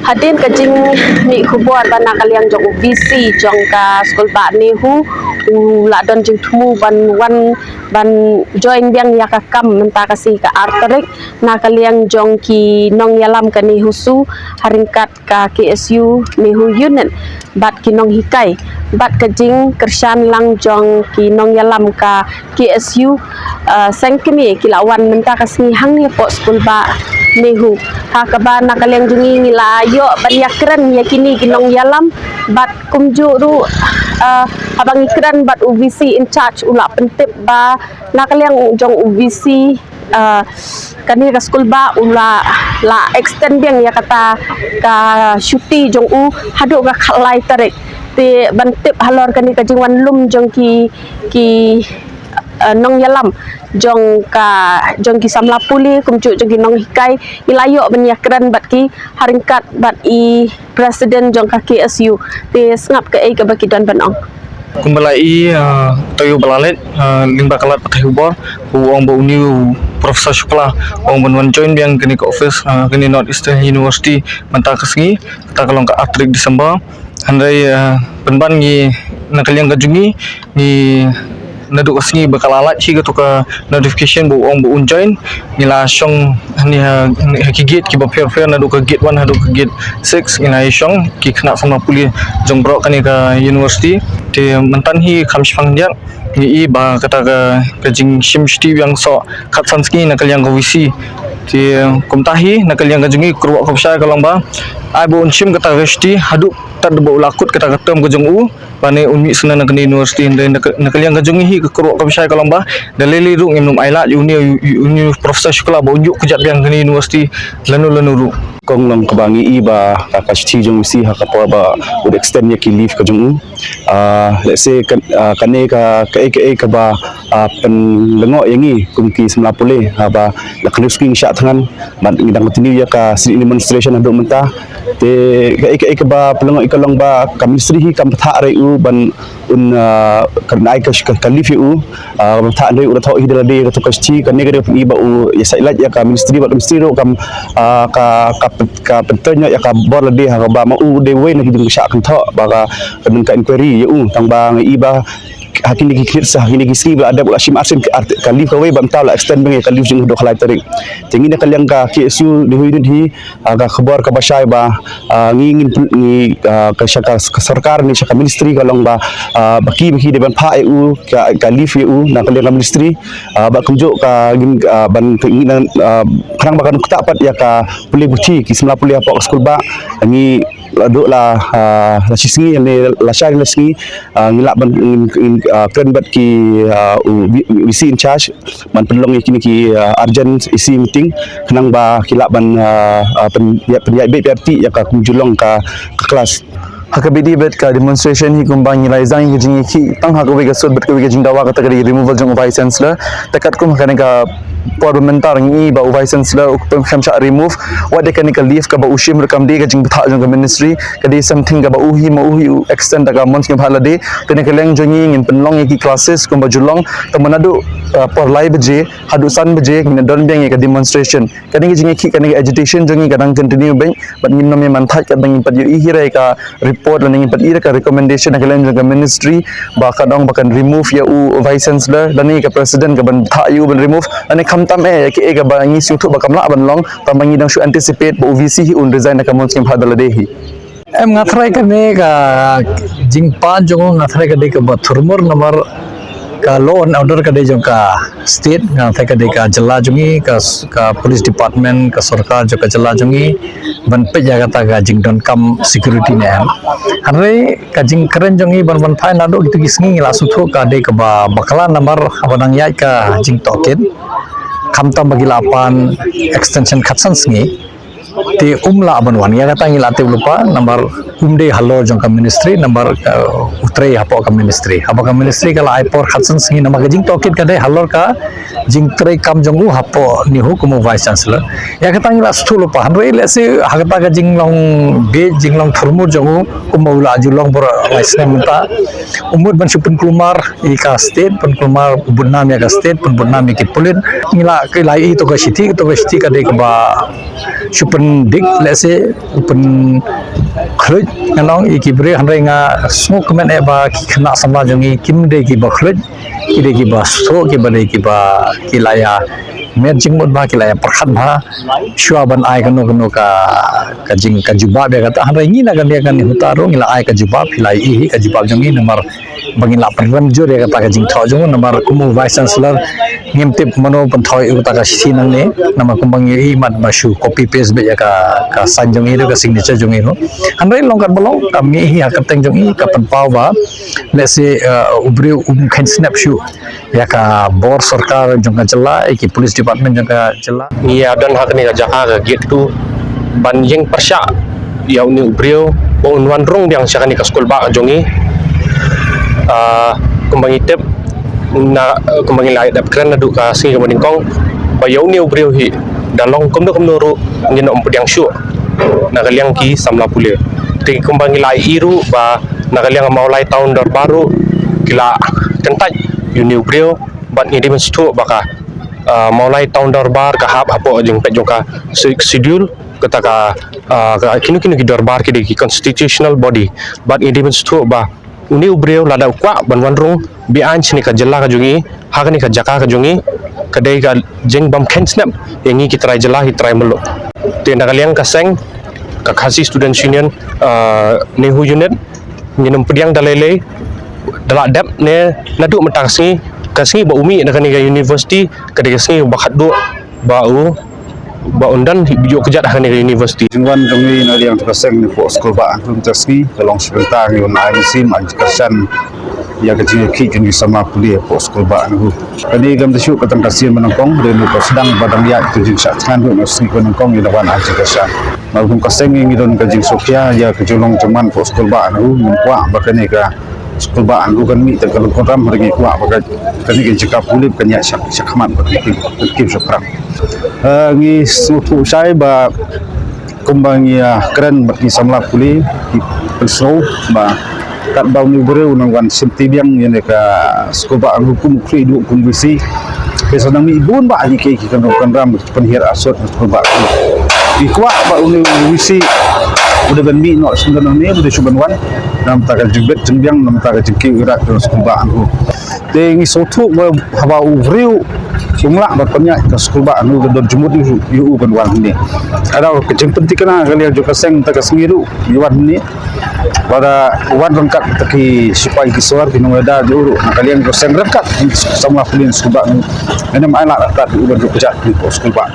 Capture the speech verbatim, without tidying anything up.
Hadien ka jingmih khubor ba na ka liang jong u V C jong ka skul bah NEHU u la don jingthmu ban wan ban join biang ïa ka kam mynta ka sngi ka ar tarik na ka liang jong ki nongïalam ka NEHUSU ha ryngkat ka K S U NEHU unit bad ki nonghikai bad ka jingkyrshan lang jong ki nongïalam ka K S U, uh, seng kine ki la wan mynta ka sngi hangne hapoh skul bah NEHU. Ha kaba na ka liang jong ngi ngi la ïoh ban ïakren ïa kine ki nongïalam bad kumjuh ruh, uh, haba ngi kren bad u V C in charge u la pyntip ba na ka liang jong u V C, uh, kane ka skul bah u la la extend biang ïa kata ka shuti jong u haduh ka khatlai tarik. Te ban tip halor kane ka jingwan lum jong ki ki, uh, nongïalam jong ka jong ki samla pule kumjuh jong ki nonghikai ngi la ïoh ban ïakren bad ki ha ryngkat bad i president jong ka K S U. Te sngap kaei kaba ki don ban ong. Kumba la i, ah, taïew ba la leit, ah, lyngba ka lad pathai khubor, u ong ba une u Professor Shukla u ong ban wan join biang kane ka office, ah, kane North Eastern University mynta ka sngi, kata ka long ka ar tarik December. Hynrei, ah, pynban ngi na ka liang ka jong ngi, ngi naduh ka sngi ba ka la lait hi kato ka notification ba u ong ba un join, ngi la shong hangne ha, ha ki gate kiba pher pher, naduh ka gate one haduh ka gate six, ngi la ïa shong ki khynnah samla pule jong baroh kane ka university. Te mynta hi kham shipang khyndiat ngi i ba kata ka, ka jingshim shuti biang soh khatsan sngi na ka liang ka V C. Te kumta hi na ka liang ka jong ngi ka kyrwoh kaba shai ka long ba ai ba un shim kata ka shuti haduh tad ba u la kut kata ka term ka jong u ba ne un mih sngewbha na kane university. Hynrei na ka, na ka liang ka jong ngi hi ka kyrwoh kaba shai ka long ba da lei lei ruh ngim nym ailad ïa une, ïa une Professor Shukla ba un ïuh kjat biang kane university lano lano ruh. Kong long kaba ngi i ba ka, ka shuti jong u V C ha ka por ba u extend ïa ki leave ka jong u. Ah, let's say kan, ah, kane ka, kaei kaei kaba, ah, pynlyngngoh ïa ngi kum ki samla pule haba la khyndai sngi ngi shah thngan bad ngi dang continue ïa ka sit-in demonstration haduh mynta. Te kaei kaei kaba pynlyngngoh ïa ka long ba ka ministry hi kam bthah re u ban un, ah, kyrnai ka, ka, ka leave ïa u, ah, kam bthah re u da thoh hi da lade kato ka shuti. Kane ka dei ba u ïa sait lait ïa ka ministry bad ka ministry ruh kam, ah, ka, ka, ka pyntrei noh ïa ka bor lade ha kaba ma u dei wei na ki jingkyrshan kynthoh ba ka, ka don ka inquiry ïa u. Tang ba ngi i ba ha kine ki khynnah sa ha kine ki sngi ba la dep u la shim arsien ka, ka leave kawei ba mynta u la extend biang ïa ka leave jong u haduh khatlai tarik. Te ngi na ka liang ka K S U NEHU unit hi, ah, ka khubor kaba shai ba, ah, ngi ngin pyn-, ngi, ah, ka sha ka, ka sorkar ne sha ka ministry ka long ba, ah, ba ki, ba ki dei ban phah ïa u ka, ka leave ïa u na ka liang ka ministry, ah, ba kumjuh ka ngin, ah, ban ka ngi na, ah, khnang ba kan ktah pat ïa ka pule puthi ki samla pule hapoh ka skul bah. Ngi la duh la, ah, la shi sngi ne la shai la sngi, ah, ngi lah ban, ngin, ngin, ah, kren bad ki, ah, u V-, V C in charge ban pynlong ïa kine ki, ah, urgent E C meeting khnang ba ki lah ban, ah, ah, pyn-, ïa, pynïaid beit pynïaid ïa ka kumjuh long ka, ka class. Ha kaba ïadei bad ka demonstration hi kumba ngi la ïa sdang ïa ka jingïakhih tang ha kawei ka sut bad kawei ka jingdawa kata ka dei removal jong u Vice Chancellor. Te katkum ha kane ka por ba mynta ngi i ba u Vice Chancellor u khlem shah remove, wat dei kane ka leave kaba u shim ruh kam dei ka jingbthah jong ka ministry, ka dei something kaba u hi ma u hi u extend da ka mon sngewbha lade. Te na ka liang jong ngi ngin pynlong ïa ki classes kumba ju long, tang ba naduh, uh, por lai baje haduh san baje ngin don biang ïa ka demonstration. Kane ka jingïakhih, kane ka agitation jong ngi ka dang continue beit bad ngim nym ïa man thait katba ngim pat ïohi hi re ka report lane ngim pat i re ka recommendation na ka liang jong ka ministry ba ka dang ba kan remove ïa u Vice Chancellor lane ka president ka ban thah ïa u ban remove lane khamtam eh ïa kiei kaba ngi sngewthuh ba kam lah ban long, tang ba ngi dang shu anticipate ba u V C hi un resign da ka mon sngewbha da lade hi. Em, nga tharai kane ka jingpan jong u nga tharai ka dei kaba thurmur namar ka law and order ka dei jong ka state, nga tharai ka dei ka jylla jong ngi, ka s-, ka police department, ka sorkar jong ka jylla jong ngi ban peit ïa kata ka jingdonkam security ne em. Hynrei ka jingkren jong ngi ban ban phai naduh kito ki sngi ngi la sngewthuh ka dei kaba bakla namar haba dang ïaid ka jingtohkit khamtam ba ki la pan extension khatsan sngi. Te um lah ban wan, ïa kata ngi la tip lypa, namar um dei halor jong ka ministry, namar, uh, u trei hapoh ka ministry. Hapoh ka ministry ka la ai por khatsan sngi, namar ka jingtohkit ka dei halor ka jingtrei kam jong u hapoh NEHU kum u Vice Chancellor. Ïa kata ngi la sngewthuh lypa, hynrei lehse ha kata ka jinglong bieit, jinglong thurmut jong u, kumba u la ju long baroh lai snem mynta, u mut ban shu pynkulmar ïa ka state, pynkulmar, u bud nam ïa ka state, pynbud nam ïa ki pulit. Ngi la, ki la ïohi ïa ka shithi, ïa ka shithi ka dei kaba shu pyndik, lehse u pynkhluit, ngan ong, ïa ki briew, hynrei nga sngewkmen eh ba ki khynnah samla jong ngi kim dei kiba khluit, ki dei kiba sngewthuh, kiba dei kiba, ki la ïa met jingmut bha, ki la ïa pyrkhat bha shuwa ban ai kano kano ka, ka jing, ka jubab ïa kata. Hynrei ngi na ka liang ka NEHUTA ruh ngi la ai ka jubab, ki la ïohi ka jubab jong ngi, namar ba ngi la pynrem jur ïa kata ka jingthoh jong u, namar kum u Vice Chancellor ngim tip mano ban thoh ïa kata ka shithi nangne, namar kumba ngi ïohi mat ba shu copy paste beit ïa ka, ka sign jong ngi ruh, ka signature jong ngi ruh. Hynrei long katba long, ka mih hi ha ka kyrteng jong ngi, ka pynpaw ba lehse, uh, u briew um kheiñ snep shuh ïa ka bor sorkar jong ka jylla, ïa ki police department jong ka jylla. Ngi ïa don ha kane ka jaka ka gate two ban ïeng pyrshah ïa une u briew ba un wan rung biang sha kane ka skul bah jong ngi. Ah, kumba ngi tip na, kumba ngi la dep kren naduh ka sngi kaba nyngkong, ba ïa une u briew hi da long kumno kumno ruh ngin ym pdiang shuh na ka liang ki samla pule. Te kumba ngi la ïohi ruh ba na ka liang ka Mawlai Town Dorbar ruh ki la kyntait ïa une u briew, bad ngi dei ban sngewthuh ba ka, ah, Mawlai Town Dorbar ka hap hapoh jingpeit jong ka Sixth Schedule, kata ka, ah, ka kino kino ki dorbar ki dei ki constitutional body, bad ngi dei ban sngewthuh ba une u briew lada u kwah ban wan rung biang shane ka jylla ka jong ngi, ha kane ka jaka ka jong ngi, ka dei ka jingbym kheiñ snep ïa ngi ki trai jylla, ki trai muluk. Te na ka liang ka seng ka Khasi Students Union, ah, NEHU unit, ngin ym pdiang da lei lei, da la dep ne naduh mynta ka sngi, ka sngi ba u mih na kane ka university, ka dei ka sngi ba khatduh ba u, ba un don ïuh kjat ha kane ka university. Jingwan jong ngi na liang ka seng ne hapoh skul bah mynta ka sngi ka long shi bynta ngi wan ai mynsiem, ai jingkyrshan ïa ka jingïakhih jong ngi samla pule hapoh skul bah NEHU. Kane kam da shu ka tang ka sien ba nyngkong, hynrei ka sdang ba dang ïaid ka jingshah thngan ruh na sngi ba nyngkong ïa la wan ai jingkyrshan. Namar kum ka seng ngi don ka jingsngewkhia ïa ka jinglong jingman hapoh skul bah NEHU, ngim kwah ba kane ka skul bah NEHU kan mih tang ka lyngkot ram, hynrei ngi kwah ba ka, kane ka jaka pule kan ïaid sha, sha khmat, ba kan kim, kan kim shaphrang. Eh, ngi sngewthuh shai ba kumba ngi, ah, kren bad ki samla pule, ki pynsngew ba katba une u briew u nang wan shim ti biang ïa kane ka skul bah NEHU kum u khlieh duh kum VC. Te sa nang mih bun bah ïa ki, ki kan, kan ram pynhiar arsut skul bah. Ngi kwah ba une u VC u dei ban mih noh shen don hangne, u dei shu ban wan. Namar ka jingbit jingbiang, namar ka jingkiew ïarap jong skul bah NEHU. Te ngi sngewthuh ba haba u briew um lah ban pynïaid ka skul bah NEHU, ka don jingmut ïa u, ïa u ban wan hangne. Ka dei ka jingpynthikna ka liang jong ka seng mynta ka sngi ruh ïa wan hangne. Lada wan ryngkat kita ki sipai ki sor ki nongïada jong u ruh na ka liang ka seng ryngkat samla pule skul bah NEHU, ngin ym ailad ryngkat ïa u ban ïuh kjat hapoh skul bah.